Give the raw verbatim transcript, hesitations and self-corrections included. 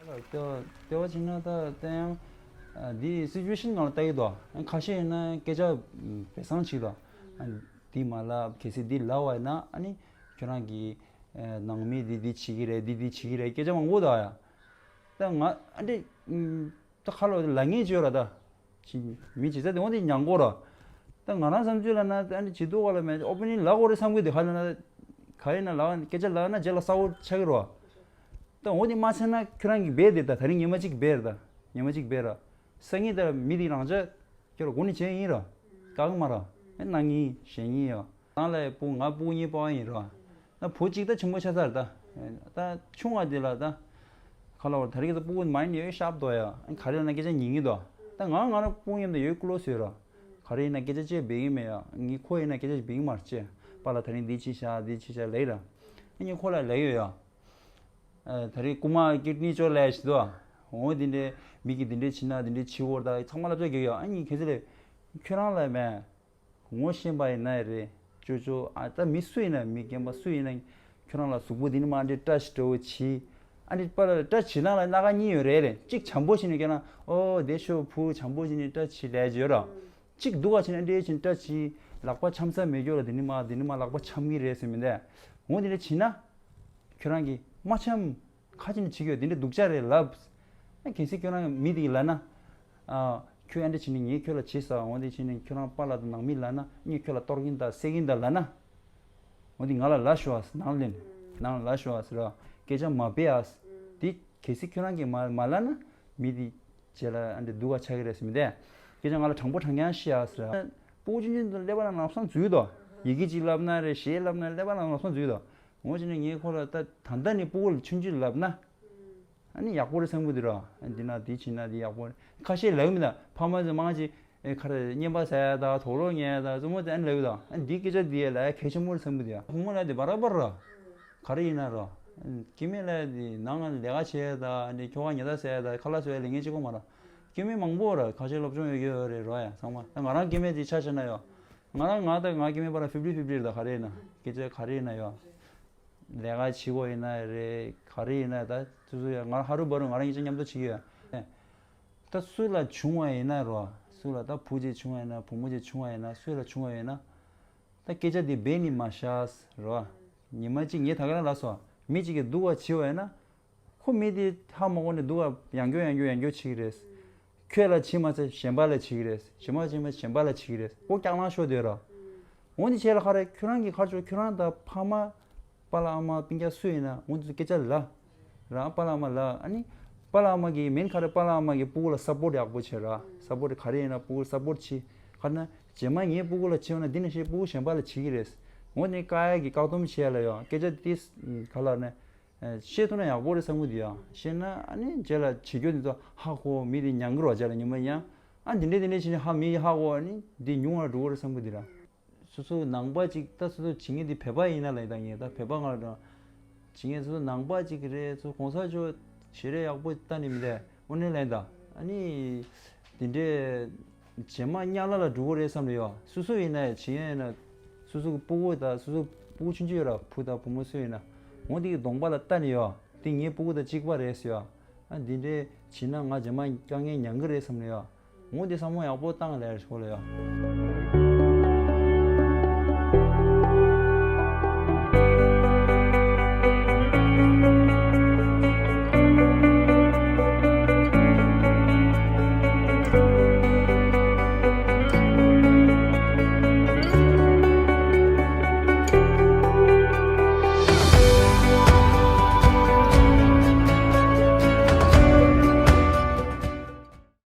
ལྟེ་བ་ལྟེ་བ་བྱས་ན་ད་ད་ཡང་ཨ་འདི་སི་ཅུ་ཨེ་ཤན་ནང་ལ་ལྟ་གི་འདུག་ཨ་ཁ་ཤས་ཡིན་ན་སྐད་ཆ་ཨ་སྦས་གསང་བྱེད་ཀྱི་འདུག་ཨ་འདི་མ་ལབ། གལ་སྲིད་འདི་ལབ་པ་ཡིན་ན་ཨ་ནི་ཁྱོད་རང་གི་ཨ་ནང་མི་འདི་འདི་བྱེད་ཀྱི་རེད། འདི་འདི་བྱེད་ཀྱི་རེད། སྐད་ཆ་མང་པོ་འདུག་ཡ། ད་ང་ཨ་འདི་ཨ་ད་ཁ་ལོ་ལབ་ངེས་བྱོས་ར་ད། ཅི་མི་བྱེད་ས་དེ་འོ་དེ་ཉང་གོ་ར། ད་ང་རང་བསམ་ཚུལ་ལ་ན་ཨ་ནི་བྱེད་འདུག་ག་ལ་མེད། ཨོ་པེ་ནིང་ལབ་དགོས་རེད་བསམ་གི་འདུག་ཧ་ལ་ན་ག་ཡིན་ན་ལབ་སྐད་ཆ་ལབ་ན་རྗེས་ལ་གསལ་པོ་ཆགས་ཀྱི་རེད་བ། ད་འོ་དེ་མ་བྱས་ན་ཁྱོད་རང་གིས་འབད་དེ་ད་ད་རིང་ཉི་མ་གཅིག་འབད་ར། ད་ཉི་མ་གཅིག་འབད་ར། སང་ཉིན་ད་མི་དེ་རང་ཅག་ཁྱོད་ར་སྒོ་ནས་བྱས་ཡིན་ར། བཀག་མ་ར། ཨེ་གནང་ཡིན་བཞེངས་ཡིན་ཡ། རང་ལ་སྤུ་ང་སྤུ་གུ་གཉིས་པ་ཡིན་ར། ད་བུ་གཅིག་ད་ཆེན་པོ་ཆགས་ཚར་ད། ད་ཆུང་བ་དེ་ལ་ད། ཁ་ལ་བར་ད་རེས་ཀྱི་ད་སྤུ་གུ་མ་ཡིན་ཡོད་ཤབ་དོ་ཡ། ག་རེ་ལབ་ན་སྐད་ཆ་ཉན་གི་འདུག་ད་ང་ང་རང་སྤུ་གུ་མཉམ་དུ་ཡོད་ཀླུ་ལོ་ཟེར་ར། ག་རེ་ཡིན་ན་སྐད་ཆ་ཅིག་འབད་གི་མེད་ཡ། ངས་ཁོ་ཡིན་ན་སྐད་ཆ་ཅིག་འབད་གི་མ་རེད་ཅེས། པཱ་ལགས་ད་རིང་འདི་བྱས་ཤག་འདི་བྱས་ཤག་ལབ་ཡི་ར། ངས་ཁོ་ལ་ལབ་ཡོད་ཡ། ཨ་ད་རེས་རྐུ་མ་ཀིཌ་ནི་གཅོད་ལབ་ཡ་ཞིག་འདུག་འོ་འདི་འདྲའི་མི་གིས་འདི་འདྲའི་བྱས་ན་འདི་འདྲའི་བྱེད་དགོས་རེད། ད་ཚང་མ་སློབ་གྲྭ་རྒྱག་ཡ། ཨ་ནི་གལ་སྲིད་ལས་ཁྱོད་རང་ལ་མེད། ངོ་ཤེས་པ་ཡིན་ན་རེད། ཅོ་ཅོ་ཨ་ད་མི་སུ་ཡིན་ན་མི་རྒན་པ་སུ་ཡིན་ན་ཁྱོད་རང་ལ་གཟུགས་པོ་འདི་ནི་མ་འདྲེ་བཀྲ་ཤིས་འདྲ་བོ་བྱེད། ཨ་ནི་པཱ་ལགས་བཀྲ་ཤིས་ནང་ལ་སྣ་ཁ་གཉིས་ཡོད་རེད་རེད། གཅིག་བྱམས་པོ་བྱས་ནས་ཁྱོད་རང་ཨོ་དེ་ཤོ་བུ་བྱམས་པོ་བྱས་ནས་བཀྲ་ཤིས་ལབ་ཀྱི་ཡོད་ར། གཅིག་སྡུག་ག་བྱས་ནས་འདྲེ་བྱས་ནས་བཀྲ་ཤིས་ལག་པ་འཆམ་ས་མེད་ཀྱོ་ལ་འདི་ནི་མ་འདི་ནི་མ་ལག་པ་འཆམ་གི་རེད་ཟེར་མི་འདས། འོ་འདི་འདྲ་བྱས་ན་ཁྱོད་རང་གིས་མ་འཆམ། ཁ་ཅིག་ནི་བྱེད་ཀྱི་ཡོད། དེ་འདྲ་སྡུག་ཅག་རེད་ལབ། ཨ་གལ་སྲིད་ཁྱོད་རང་མི་དེ་ལབ་ན། ཨ་ཁྱོད་ཨ་འདྲ་བྱས་ནས་ངས་ཁྱོད་ལ་བྱས་ས་འོ་འདི་བྱས་ནས་ཁྱོད་རང་པཱ་ལགས་དང་ནང་མི་ལབ་ན་ངས་ཁྱོད་ལ་གཏོར་གིན་ད་བསད་གིན་ད་ལབ་ན། འོ་འདི་ང་ལ་ལབ་ཤོག་ཨ་ནང་ལེན། ནང་ལ་ལབ་ཤོག་ཨ་ཟེར་ར། སྐད་ཆ་མ་སྤེལ་ཨ། དེ་གལ་སྲིད་ཁྱོད་རང་གིས་མ་མ་ལབ་ན་མི་དེ་རྗེས་ལ་ཨ་འདྲ་སྡུག་ག་ཆགས་ཀྱི་རེད་ཟེར་མི་འདས། སྐད་ཆ་ང་ལ་དྲང་པོ་དྲང་རྐྱང་བཤད་ཨ་ཟེར་ར། སྤུ་གུ་ཆུང་ཆུང་དང་ཀླད་པ་ལ་ལམ་སང་འཛུལ་དོ། ཡི་གེ་གཅིག་ལབ་ན་རེད་གཞས་ལབ་ན་ཀླད་པ་ལ་ལམ་སང་འཛུལ་དོ། འོ་བྱས་ནས་ངས་ཁོ་ལ་ད་ད་ལྟ་ནས་སྤུ་གུ་ལ་ཆུང་ཆུང་ལབ་ན། ཨ་ནི་ཡག་པོ་རེད་བསམ་གི་འདུག་ར། ཨ་འདི་ན་འདི་བྱེད་ན་འདི་ཡག་པོ་རེད། ཁ་ཤས་ལབ་མི་ད་ཕ་མ་ཚོ་མང་ཆེ་ཨེ་ཁ་རེ་རྔན་པ་ཟ་ཡ་ད་དུག་ལོག་ཉལ་ཡ་ད་བཙུན་མོ་དེ་ཨ་ནི་ལབ་ད། ཨ་འདི་སྐད་ཆ་འདི་ཡ་ལ་ཡ་གལ་ཆེན་པོ་རེད་བསམ་གི་འདུག་ཡ། བུ་མོ་ལ་དེ་བར་བར་ར། ག་རེ་ཡིན་ན་ར། སྐྱེ་དམན་ལ་དེ་ནང་ལ་ལས་ཀ་བྱས་ད་ཨ་ནི་ཁྱོ་ག་ཉལ་ད་ཟ་ཡ་ད་ཁ་ལག་བཟོ་ཡ་ལས་ངན་གཅིག་པོ་མ་ར། སྐྱེ་དམན་མང་པོ་ར་ཁ་ཤས་སློབ་སྦྱོང་ཡོད་ཡོད་རེད་ར་ཡ་ཚང་མ། ད་ང་རང་སྐྱེ་དམན་དེ་ཆ་བཞག་ན་ཡ། ང་རང་ང་ད་ང་སྐྱེ་དམན་བར་ཕིབ་ལི་ཕིབ་ལི་རེད་ད་ག་རེ་ཡིན་ན་སྐད་ཆ་ག་རེ་ཡིན་ན་ཡ། ལས་ཀ་བྱེད་དགོས་ཡིན་ན་རེད་ག་རེ་ཡིན་ན་ད་སོ་སོ་ཡ་ང་ཧ་རུ་བ་རུ་ང་རང་གཉིས་ཆ་མཉམ་དུ་བྱེད་ཀྱི་ཡོད། ད་སུ་ལ་བྱུང་བ་ཡིན་ན་རོ། སུ་ལ་ད་བུ་གཅིག་བྱུང་བ་ཡིན་ན་བུ་མོ་གཅིག་བྱུང་བ་ཡིན་ན་སུ་ལ་བྱུང་བ་ཡིན་ན། ད་སྐད་ཆ་འདི་འབད་ནི་མ་བཞག་རོ། ཉི་མ་གཅིག་ངས་ད་ག་རང་ལབ་སོང་། མི་གཅིག་གིས་སྡུག་པ་བྱས་པ་ཡིན་ན། ཁོ་མི་དེ་ཧ་མ་གོ་ནས་སྡུག་པ་ཡང་བསྐྱར་ཡང་བསྐྱར་ཡང་བསྐྱར་བྱེད་ཀྱི་རེད། ཁྱོད་ལ་བྱེད་མ་ཚད་གཞན་པ་ལ་བྱེད་ཀྱི་རེད། གཞན་པ་བྱེད་མ་གཞན་པ་ལ་བྱེད་ཀྱི་རེད། ཁོ་སྐྱག་ལང་ཤོར་བསྡད་ར། འོ་འདི་བྱས་ལ་ཁ་རེ་ཁྱོད་རང་གི་ཁར་ཆོ་ཁྱོད་རང་དང་ཕ་མ། པཱ་ལགས་ཨ་མ་སྤུན་ཀྱག་སུ་ཡིན་ན་འོ་འདི་ཚོ་སྐད་ཆ་ལ། རང་པཱ་ལགས་ཨ་མ་ལ་ཨ་ནི། པཱ་ལགས་ཨ་མ་གིས་མིན་ཁ་རེ་པཱ་ལགས་ཨ་མ་གིས་སྤུ་གུ་ལ་སབ་པོར་ཡག་པོ་བྱེད་ར། སབ་པོར་ག་རེ་ཡིན་ན་སྤུ་གུ་ལ་སབ་པོར་བྱེད། ག་རེ་ན་རྗེས་མ་ངའི་སྤུ་གུ་ལ་བྱེད་འོ་ན་འདི་ནང་བཞིན་སྤུ་གུ་གཞན་པ་ལ་བྱེད་ཀྱི་རེད། འོ་ནི་ཀ་ཡ་གིས་བཀག་སྡོམ་བྱེད་ཡ་ལ་ཡོད་སྐད་ཆ་ཏིས་ག་ལ་ནས། བཤད་ཐུབ་ན་ཡག་པོ་རེད་བསམ་གི་འདུག་ཡ། བཤད་ན་ཨ་ནི་རྗེས་ལ་བྱེད་རྒྱུ་འདི་ཚོ་ཧ་གོ་མི་དེ་མྱང་གི་རོ་རྗེས་ལ་ཉི་མ་ཡང་། ཨ་འདི་འདྲས་འདི་འདྲས་བྱས་ནས་ཧ་མི་ཧ་གོ་ཨ་ནི་འདི་ཉུང་བ་འགྲོ་གི་རེད་བསམ་གི་འདུག་ར། སོ་སོ་ནང་པ་ཅིག་ད་སོ་སོ་བྱེད་མཁན་དེ་བོད་པ་ཡིན་ན་ལ་ཡིན་ད་ངས་ད་བོད་པ་ང་ལ་བྱེད་མཁན་སོ་སོ་ནང་པ་ཅིག་རེད་སོ་གོང་ས་མཆོག་ཞེ་རེ་ཡག་པོ་ལྟ་ནི་མི་འདུག་དངོས་གནས་ལ་ཡིན་ད་ཨ་ནི་དེ་འདྲས་རྗེས་མ་གཉའ་ལ་ལ་འགྲོ་གི་རེད་བསམ་ལ་ཡོད། སོ་སོ་ཡིན་ན་བྱེད་མཁན་ཡིན་ན་སོ་སོ་གི་སྤུ་གུ་ད་སོ་སོ་སྤུ་གུ་ཆུང་ཆུང་ཡོད་ར་བུ་ད་བུ་མོ་སུ་ཡིན་ན་འོ་དེ་གི་གདོང་པ་ལ་ལྟ་ནི་ཡོད་དེ་ངའི་སྤུ་གུ་ད་གཅིག་པ་རེད་ཟེར་ཡོད། ཨ་འདི་འདྲས་བྱེད་ན་ང་རྗེས་མ་དཀའ་ངལ་མྱང་གི་རེད་བསམ་ལ་ཡོད། འོ་དེ་བསམ་བློ་ཡག་པོ་བཏང་ལ་ཡར་ཤོག་ལ་ཡ།